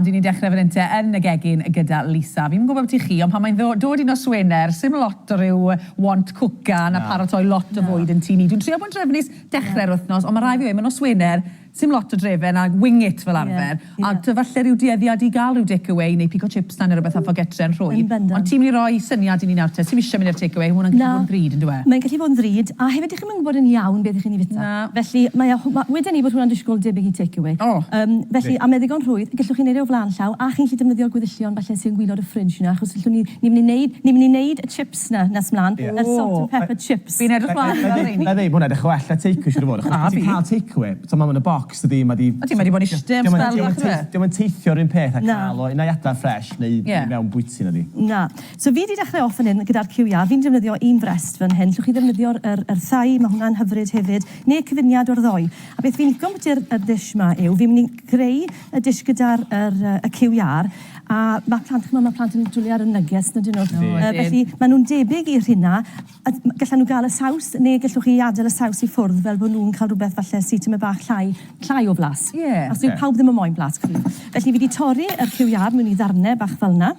Ond 'y ni'n dechrau fan hyn te yn y gegin gyda Lisa. Fi'm yn gwybod ambiti chi, ond pan mae'n dod i nos Wener, 'sim lot o ryw want cwcan a paratoi lot o fwyd yn tŷ ni. Dwi'n trio bod yn drefnus dechrau'r wythnos, ond ma' raid fi weud, ma' nos Wener, 'sim lot o drefen a wing it fel arfer. A ty falle rhyw dueddiad i gael rhyw take away neu pigo chips lan neu rywbeth a ffogetre yn rhwydd. Yn bendant. Ond ti'n mynd i roi syniad i ni nawr te, 'sim isie mynd i'r take away, ma' hwnna'n gallu bod yn ddrud yndyw e? Mae'n gallu bod yn ddrud, a hefyd 'dych chi'm yn gwybod yn iawn beth 'ych chi'n ei fita. Na. Felly mae o, ma', weden i bod hwnna'n disgwyl debyg i take away. O! Yym, felly, a mae ddigon rhwydd, gellwch chi neud e o flaen llaw, a chi'n gallu defnyddio'r gweddillion falle sy yn gwilod y fridge 'na, achos allwn ni, ni'n mynd i neud, ni'n mynd i neud y chips 'na nes mlan, yr salt and pepper chips. Fi'n edrych mlaen i weld rheini. Na i ddeud, ma' hwnna'n edrych yn well na take away siŵr o fod, achos pan ti'n cael take away, t'mo' ma' yn y bocs dydi, ma' 'di... Ydi, ma' 'di bod yn iste am sbel fach yndyfe? Dio'm yn teithio'r un peth a cael o unai adra ffresh neu mewn bwyty nadi? Na. So fi 'di dechrau off fan hyn gyda'r cyw iâr. Fi'n defnyddio un frest fan hyn. Llwch chi ddefnyddio'r yr yr thigh, ma' hwnna'n hyfryd hefyd, neu cyfuniad o'r ddou. A beth fi'n lico ambiti'r y dish 'ma yw, fi'n mynd i greu y dish gyda'r yr yy y cyw iâr, a ma' plant, ch'mo' ma' plant yn dwli ar y nuggets na 'dyn nhw? Yndi. Yy felly ma' nhw'n debyg i rhina, a gallan nhw gael y saws, neu gallwch chi adael y saws i ffwrdd fel bod nhw'n cael rhywbeth falle sy tymed bach llai, llai o flas. Ie. Achos dyw pawb ddim yn moyn blas cryf. Felly fi 'di torri yr cyw iâr mewn i ddarnau bach fel 'na.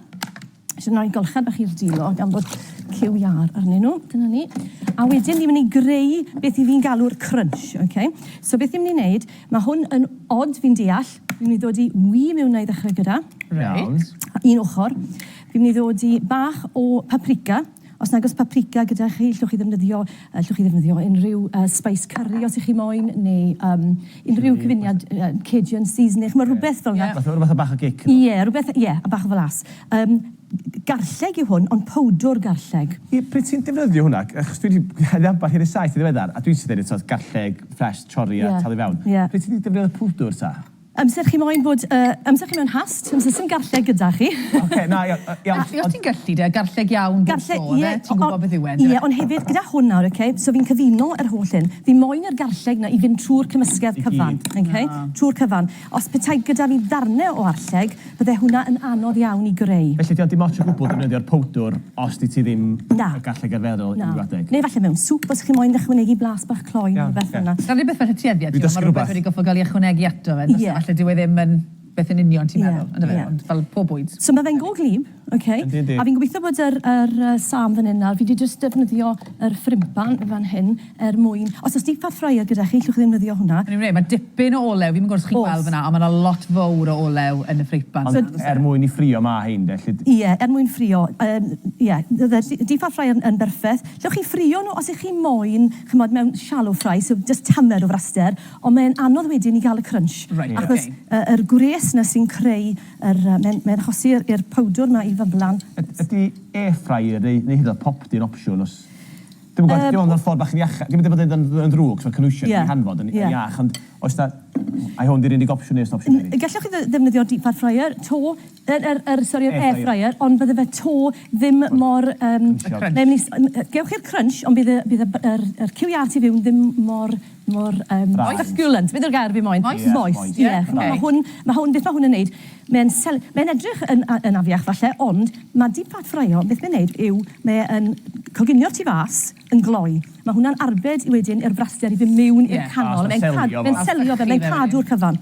Eisiau rhoi golchad bach i'r dilo gan bod cyw iâr arnyn nhw. Dyna ni. A wedyn ni'n mynd i greu beth i fi'n galw'r crunch. Okay? So beth ni'n mynd i wneud, mae hwn yn od fi'n deall. Fi'n mynd i ddod i wy mewn na i ddechrau gyda. Reit. Un ochr. Fi'n mynd i ddod i bach o paprika. Os nag oes paprika gyda chi, llwch chi ddefnyddio, llwch chi ddefnyddio unrhyw spice curry os ych chi moyn, neu um, unrhyw cyfuniad Cajun seasoning, ch'mod rhywbeth fel 'na. Yeah. Rhywbeth o bach o gic. Ie, rhywbeth, ie, a bach o flas. Um, garlleg yw hwn, ond powdwr garlleg. Ie, pryd ti'n defnyddio hwnna, achos dwi wedi cael ambell i'r saith i ddiweddar, a dwi'n sydd wedi dweud garlleg ffres, torri a talu fewn. Yeah. Pryd ti'n defnyddio powdwr ta? Amser chi moyn bod yy amser chi mewn hast, amser sim garlleg gyda chi. Ocê, na, ia- yy iawn. Os ti'n gallu de, garlleg iawn bob tro ife? Ti'n gwybod beth yw e, yndyfe? Ie, ond hefyd gyda hwn nawr, ocê, so fi'n cyfuno yr holl hyn. Fi moyn yr garlleg 'na i fynd trwy'r cymysgedd cyfan, ocê? Trwy'r cyfan. Os petai gyda fi ddarne o arlleg, bydde hwnna yn anodd iawn i greu. Felly 'di o dim ots o gwbwl defnyddio'r powdwr os 'di ti ddim Na. y garlleg arferol Na. unrhyw adeg? Neu falle mewn sŵp os chi moyn ychwanegu blas bach cloi neu rhywbeth fel 'na. Dyna beth falle tueddiad ti, mae rhywbeth wedi gorfod cael ei ychwanegu ato fe, yndos e? Falle dyw e ddim yn beth yn union ti'n meddwl, yndyfe? Ond fel pob bwyd. So ma' fe'n go glyb, ok? Yndi, yndi. A fi'n gobeithio bod yr yr yy sâm fan hyn nawr, fi 'di jyst defnyddio yr ffrimpan fan hyn er mwyn, os o's deep fat fryer gyda chi, llwch chi ddefnyddio hwnna. O'n i'n mynd i weud, ma' dipyn o olew, fi'm yn gwbod os chi'n gweld fan'na, ond ma' 'na lot fowr o olew yn y ffreipan. Ond er mwyn i ffrio ma' hein de, 'lly... Ie, er mwyn ffrio, yym ie, bydde'r deep fat fryer yn berffeth. Llwch chi ffrio nhw os 'ych chi moyn, chimod, mewn shallow fry, so jyst tamed o fraster, ond mae'n anodd wedyn i gael y crunch. Reit, ok. Achos yr gwres 'na sy'n creu yr yy mae'n mae'n achosi i'r i'r powdwr 'ma i fyblan. Ydy air fryer neu neu hyd yn oed popty yn opsiwn os... Dwi'm yn gwybod, dwi'n meddwl mae'n ffordd bach yn iachach, dwi'm yn deud bod o'n yn ddrwg, so cynhwysion yn hanfod yn iach, ond oes 'na, ai hwn 'di'r unig opsiwn neu oes 'na opsiwn eraill? Gallwch chi ddefnyddio deep fat fryer, to, yr, yr, yr, sori, yr air fryer, ond bydde fe to ddim mor... Um, Crunchiog. Gewch chi'r crunch, ond bydd y, bydd y, yr, yr cyw iâr tu fewn ddim mor, mor um, succulent. Beth yw'r gair fi moyn? Moist. Moist, ie. Yeah. Mae hwn, mae hwn, beth mae hwn yn neud, mae'n sel, mae'n edrych yn, yn afiach falle, ond mae deep fat ffraio, beth mae'n neud yw, mae yn coginio'r tu fas yn gloi. Mae hwnna'n arbed i wedyn i'r braster i fynd mewn i'r canol. Mae'n selio fo. Mae'n selio fe, mae'n cadw'r cyfan.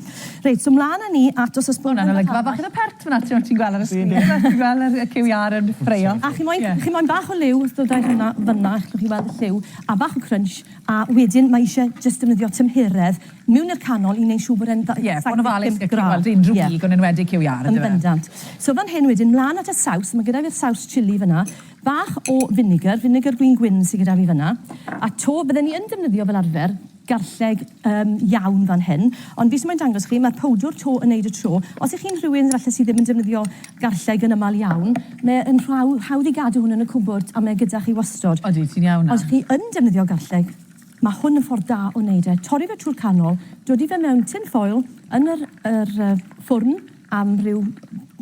Reit, so mlaen â ni at os oes Hwnna'n olygfa bach eitha pert fan'na, ti'n ti'n gweld ar y sgrin. Ti'n gweld y cyw iâr yn ffreio. A chi moyn, chi moyn bach o liw, wrth dod â hwnna fan'na, allwch chi weld y lliw, a bach o crunch, a wedyn mae eisiau jyst defnyddio tymheredd mewn i'r canol i wneud siŵr bod e'n Ie, bod yn ofalus gyda gweld unrhyw gig, ond enwedig cyw iâr, yndyfe? Yn bendant. So fan hyn wedyn, mlaen at y saws, mae gyda fi'r saws chilli fan'na. Bach o finegr, finegr gwin gwyn sy gyda fi fan'na. A 'to, bydden ni yn defnyddio fel arfer garlleg yym iawn fan hyn, ond fi sy moyn dangos chi, ma'r powdwr 'to yn neud y tro. Os 'ych chi'n rhywun falle sy ddim yn defnyddio garlleg yn amal iawn, mae yn rhaw- hawdd i gadw hwn yn y cwbwrd a mae gyda chi wastod. Odi, ti'n iawn 'na. Os 'ych chi yn defnyddio garlleg, ma' hwn yn ffordd da o neud e. Torri fe trwy'r canol, dodi fe mewn tin foil yn yr yr yy ffwrn, am ryw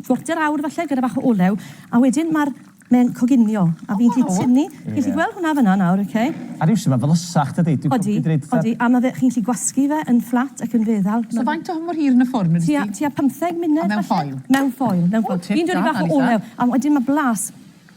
chwarter awr falle gyda bach o olew a wedyn ma'r mae'n coginio a fi'n gallu tynnu, chi'n gallu gweld hwnna fan'na nawr ok. A rywsut mae'n felysach dydi? Dwi'n Odi, odi a ma' fe chi'n gallu gwasgu fe yn fflat ac yn feddal. So faint o mor hir yn y ffwrn wedest ti? Tua tua pymtheg munud falle. A mewn ffoil? Mewn ffoil, mewn ffoil. Fi'n dod i bach o olew a wedyn ma' blas,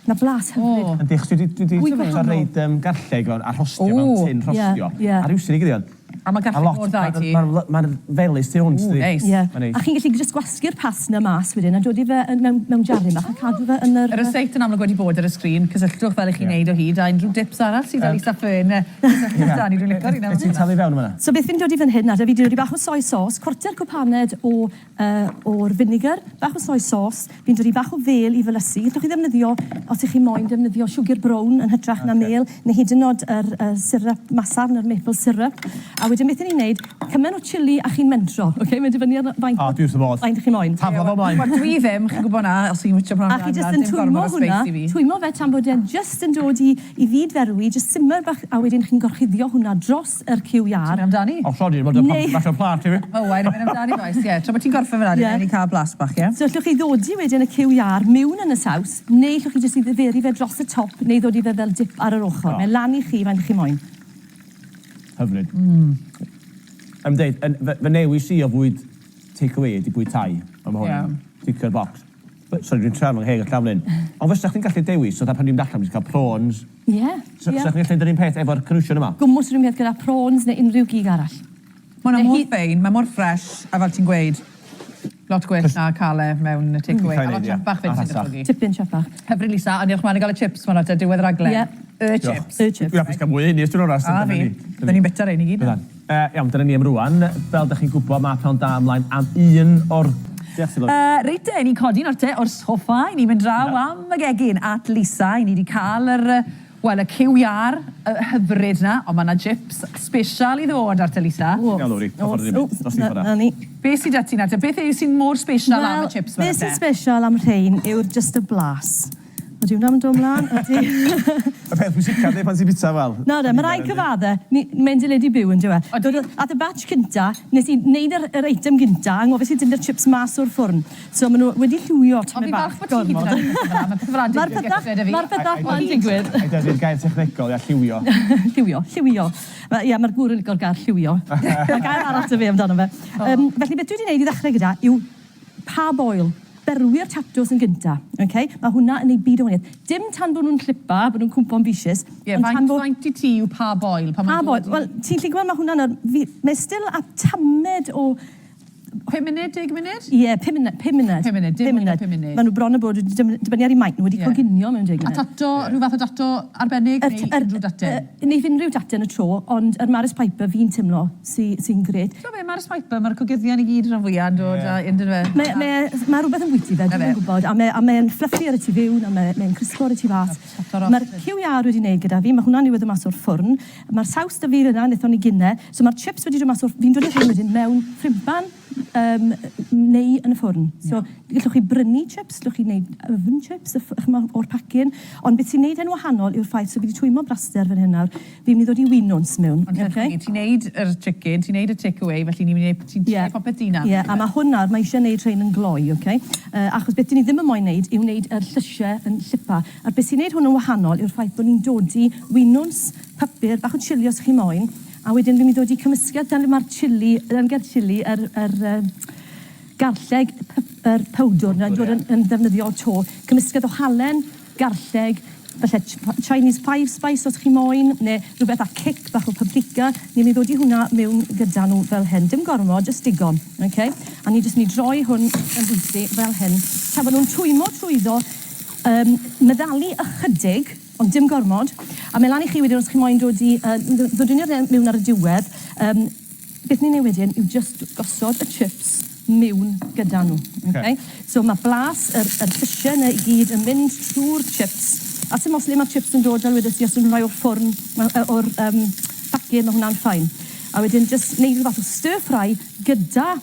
ma' blas hyfryd. Yndi achos dwi 'di dwi 'di trio roid yym garlleg fewn a rhostio mewn tin rhostio. A rywsut i gydio'n. A ma' garlleg mor dda i ti. Ma'n ma'n felys tu hwnt dydi? Ww neis. Ie. Ma'n neis. A chi'n gallu jyst gwasgu'r past 'na mas wedyn a dodi fe yn mewn mewn jaryn bach a cadw fe yn yr Y ryseit yn amlwg wedi bod ar y sgrin, cysylltwch fel 'ych chi'n neud o hyd a unrhyw dips arall sydd 'da Lisa Fearn cysylltwch 'da ni, dwi'n lico'r un Be ti'n talu fewn yn fan'na? So beth fi'n dodi fan hyn nawr, fi 'di dodi bach o soy sauce, cwarter cwpaned o yy o'r vinegar, bach o soy sauce, fi'n dod i bach o fêl i felysu. Gallwch chi ddefnyddio, os 'ych chi moyn defnyddio siwgr brown yn hytrach na mêl, neu hyd yn oed yr yy syrup masarn, yr maple syrup. A wedyn beth 'yn ni'n neud, cymaint o chilli a chi'n mentro, ok? Mae'n dibynnu ar faint... O, dwi wrth fy modd. ...faint 'ych chi moyn. Tafla fo mlaen. Wel dwi ddim, chi'n gwybod 'na, os chi'n wicio A chi jyst yn twymo hwnna, twymo fe tan bod e'n jyst yn dod i i fyd-ferwi, jyst simmer bach, a wedyn chi'n gorchuddio hwnna dros yr cyw iâr. Ti'n mynd amdani? O sori, ma' Neu... bach o plât i fi. Owain yn mynd amdani bois, ie. Tra bod ti'n gorffen fan'na, ni'n mynd i cael blas bach, ie? So allwch chi ddodi wedyn y cyw iâr miwn yn y saws, neu allwch chi jyst i ddiferu fe dros y top, neu ddodi fe fel dip ar yr ochr. Mae lan i chi faint chi moyn. Hyfryd. Mm. I'm deud, yn, fy, fy newis i o fwyd take away ydi bwyd Thai. A ma' hwn yn ticio'r bocs. Sori, dwi'n trefnu ngheg allan fan hyn. Ond fysa chdi'n gallu dewis, so fatha pan dwi'n mynd allan, dwi'n cael prawns. Ie, ie. So, fysa chdi'n gallu neud yr un peth efo'r cynhwysion yma? Gwmws yr un peth gyda prawns neu unrhyw gig arall. Ma' hwnna mor ffein, mae mor ffresh, a fel ti'n gweud, lot gwell na cael e mewn take away. A lot siapach 'fyd ti'n dychmygu. Tipyn siapach. Hyfryd Lisa, a diolch mawr i gael y chips 'ma nawr te, diwedd y raglen. Ie. Y chips. Y chips. Dwi'n hapus cael mwy o heini os dwi'n onast. A fi. Bydden ni'n byta rein i gyd. Byddan. Iawn, dyna ni am rŵan. Fel dach chi'n gwybod, mae Pnawn Da ymlaen am un o'r... Diolch ti, Lowri. Reit te, ni'n codi nawr te o'r soffa, i ni'n mynd draw am y gegin at Lisa, i ni 'di cael yr, wel, y cyw iâr hyfryd 'na, ond ma' 'na jips sbesial i ddod ar te, Lisa. Oes. Iawn, Lowri, pa ffordd 'y ni'n mynd? Dros i ffordd 'na. 'Na ni. Be sy 'da ti nawr te? Beth yw sy'n mor sbesial am y chips 'ma nawr te? Wel, beth sy'n sbesial am rhein yw'r jyst y blas. Ydy hwnna'n dod mlaen? Ydy. Y peth pwysica yndi pan ti'n bita wel. Nawr de, ma' raid cyfadde, ni, mae'n deledu byw yndyw e? Odi. Dod at y batch cynta, nes i neud yr, yr eitem gynta, a anghofio i dynnu'r chips mas o'r ffwrn. So ma' nhw wedi lliwio Ond tymed fi'n bach falch bod ti hyd yn gormod. oed yn pethe fel 'a, ma' pethe fel 'a'n Ma'r digwydd petha, gytre 'da fi. ma'r petha ma'n digwydd. Ai dydy'r gair technegol ia, lliwio. Lliwio, lliwio. Ma' ia, ma'r gŵr yn lico'r gair lliwio. Ma' gair arall 'da fi amdano fe. Yym, felly beth dwi 'di neud i ddechrau gyda yw parboil, berwi'r tatws yn gynta, ok? Mae hwnna yn neud byd o wahaniaeth. Dim tan bod nhw'n llipa, bod nhw'n cwmpo'n bishys. Ie, ond tan faint, bo- faint i ti yw parboil? Pan mae'n Parboil, dod i- wel, ti'n gallu gweld mae hwnna nawr, fi, mae still a tamed o... Pum munud, deg munud? Ie, pum munud, pum munud. Pum munud, dim mwy na pum munud. Maen nhw bron a bod wedi dibynnu ar eu maint nhw, wedi Ie. coginio mewn deg A munud. tato, rhyw fath o dato arbennig neu unrhyw daten? Neith unrhyw daten y tro, ond yr Maris Piper fi'n timlo sy, sy'n grêt. T'mo' be', ma'r swiper, ma'r cogyddion i gyd rhan fwya yn dod a on'd yfe? Mae mae ma' rwbeth ambwyty fe, dwi'm yn gwbod, a mae a mae'n fluffy ar y tu fewn a mae mae'n crispo ar y tu fas. Ma'r cyw iâr wedi neud gyda fi, ma' hwnna'n newydd dod mas o'r ffwrn. Ma'r saws 'da fi fyn 'na, nethon ni gine. So ma'r chips wedi dod mas o'r... Fi'n dod â rhein wedyn mewn ffrimpan yym neu yn y ffwrn. So gallwch chi brynu chips, gallwch chi wneud oven chips, y ff- ch'mo' o'r pacyn. Ond beth sy'n neud e'n wahanol yw'r ffaith, so fi 'di twymo braster fan hyn nawr, Fi'n mynd i ddod i winwns mewn. Ond serch hynny, ti'n neud yr chicken, ti'n neud y take away, felly ni'n mynd i neud, ti'n neud popeth dy hunan. Ie, a ma' hwn nawr, mae eisiau neud rhein yn gloi, ok? Achos beth 'dyn ni ddim yn moyn neud yw neud yr llysie yn llipa. A beth sy'n neud hwn yn wahanol yw'r ffaith bod ni'n dodi winwns, papur, bach o chilli os 'ych chi moyn, a wedyn fi'n mynd i ddodi cymysgedd dan ma'r chilli, yn ger chilli, yr, yr yy garlleg, yr powdwr 'na yn dod yn yn ddefnyddiol 'to. Cymysgedd o halen, garlleg, falle Chinese five spice os chi moyn, neu rhywbeth â cic bach o paprika. Ni'n mynd i ddod i hwnna mewn gyda nhw fel hyn. Dim gormod, jyst digon. Ok? A ni jyst mynd i droi hwn yn bwyty fel hyn. Tra bod nhw'n twymo trwyddo, um, meddalu ychydig, ond dim gormod. A mae lan i chi wedyn os chi moyn dod i, uh, ddod i mewn ar y diwedd. Um, Beth ni'n neud wedyn yw jyst gosod y chips miwn gyda nhw. Okay? So mae blas yr, yr llysiau yna i gyd yn mynd trwy'r chips. A sy'n os le mae'r chips yn dod, fel wedes i, os ydyn nhw'n rhoi o'r ffwrn, o'r um, paced, mae hwnna'n fine. A wedyn jyst neud rhyw fath o stir fry gyda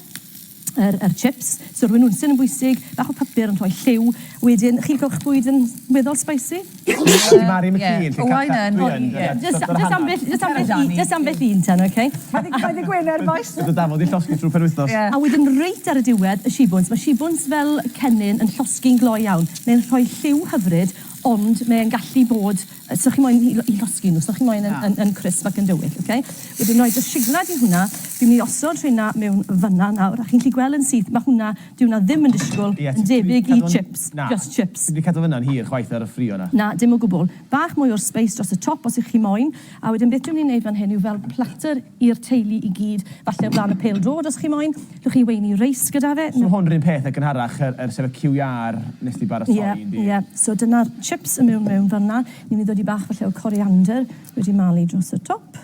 yr, yr chips. So rwy'n nhw'n yn bwysig, bach o papur yn rhoi lliw. Wedyn, chi'n cael eich bwyd yn weddol spicy? Di Mari McKee yn lle Owain yn. Just, just ambell, just ambell, un, just ambell un ten, oce? Mae ddi Gwener, boys. Bydd y dafod i llosgi trwy penwythnos. A wedyn reit ar y diwedd, y shibwns. Mae shibwns fel cennin yn llosgi'n gloi iawn. Mae'n rhoi lliw hyfryd, ond mae'n gallu bod So chi moyn i i losgi nhw, so chi moyn yn yn yn crisp ac yn dywyll, ok? Wedyn rhoi dy siglad i hwnna, fi'n mynd i osod rheina mewn fan'na nawr, a chi'n gallu gweld yn syth, ma' hwnna, dyw hwnna ddim yn disgwyl yn debyg i chips, just chips. Ti'm 'di cadw fyna'n hir chwaith ar y ffrio na? Na, dim o gwbwl. Bach mwy o'r spice dros y top os 'ych chi moyn, a wedyn beth dwi'n mynd i wneud fan hyn yw fel platter i'r teulu i gyd, falle o flaen y pêl-droed os chi moyn, llwch chi weini reis gyda fe. So ma' hwn 'run peth â gynharach, yr yr sef y cyw iâr nes di baratoi yndi? Ie, ie. So dyna'r chips yn mewn mewn fel 'na. Ni'n mynd i ddod i bach falle o coriander wedi malu dros y top.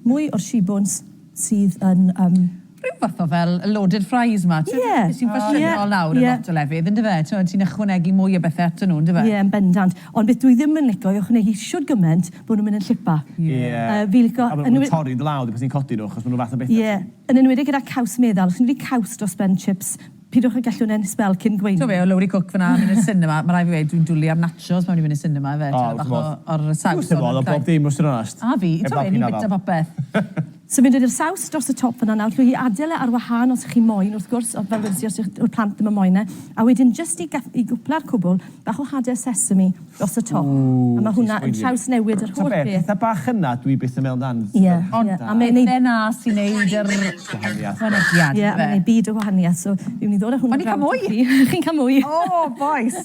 Mwy o'r shibwns sydd yn yym... Rhyw fath o fel loaded fries 'ma. Ie. Beth sy'n ffasiynol nawr yn lot o lefydd yndyfe? T'mod ti'n ychwanegu mwy o bethe atyn nhw yndyfe? Ie, yn bendant. Ond beth dwi ddim yn lico yw ychwanegu shwd gyment bod nhw'n mynd yn llipa. Ie. Fi'n lico... A ma' nhw'n torri dy law di pan ti'n codi nhw achos ma' nhw fath o bethe... Ie, yn enwedig gyda caws meddal. Os chi'n mynd i caws dros ben chips, pidwch â gallwn e'n sbel cyn gweini. T'o' be', o' Lowri Cook fynna yn mynd i'r cinema, ma' raid fi weud dwi'n dwli am nachos pan fi'n mynd i'r cinema efyd. O, wrth fy modd. Bach o'r saws. Dwi wrth fy modd o bob dim os ti'n onast. A fi, t'o' be', ni'n bita popeth. So fi'n dod i'r saws dros y top fan'na nawr. Llwch chi adael e ar wahân os 'ych chi moyn wrth gwrs, ond fel wedes i os yw'r plant ddim yn moyn e. A wedyn jyst i i gwpla'r cwbl, bach o hade sesame dros y top. Ww, A ma' hwnna yn trawsnewid yr holl beth. beth. Petha bach yna dwi byth yn meddwl amdan. Ie, ie. Ond A mae'n neud... pethe 'na sy'n neud yr... Gwahaniath. Gwahaniaeth. Ie, a mae'n neud byd o gwahaniaeth. So fi'n mynd i ddod â hwnna O'n i'n cael draw mwy! atoch chi. Chi'n cael mwy. O, bois!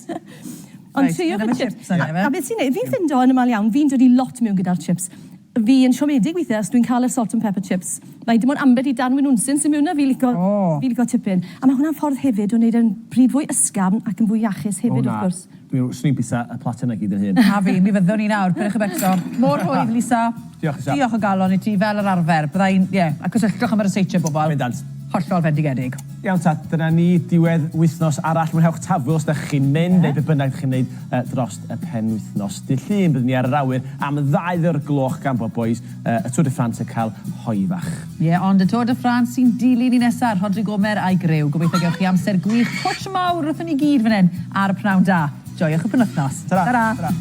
Ond Reit, triwch mynd am y y chips. chips yna, ife? A beth sy'n neud, fi'n ffindo yn amal iawn, fi'n dod i lot mewn gyda'r chips. Fi yn siomedig weithiau os dwi'n cael y salt and pepper chips. Mae dim ond ambell i darn winwnsyn sy'n mewn 'na, fi'n lico, fi'n lico tipyn. A mae hwnna'n ffordd hefyd o wneud e'n pryd fwy ysgafn ac yn fwy iachus hefyd wrth gwrs. Dwi'n, swn i'n bwyta y platen 'na gyd yn hun. A fi, mi fyddwn i nawr, pidwch â becso. Mor rhwydd, Lisa. Diolch, Lisa. Diolch o galon i ti, fel yr arfer. Bydda i'n, ie, a cysylltwch am y ryseitiau, bobl. Bendant. Hollol fendigedig. Iawn ta, dyna ni, diwedd wythnos arall. Mwynhewch Tafwyl os dach chi'n mynd, neu be bynnag dach chi'n neud drost y penwythnos. Dydd Llun byddwn ni ar yr awyr am ddau o'r gloch gan bod bois y Tour de France yn cael hoe fach. Ie, ond y Tour de France sy'n dilyn ni nesa, Rhodri Gomer a'i griw. Gobeithio gewch chi amser gwych, cwtsh mawr wrthon ni gyd fan hyn ar y pnawn da. Joiwch y penwythnos. Tara! Tara! Tara.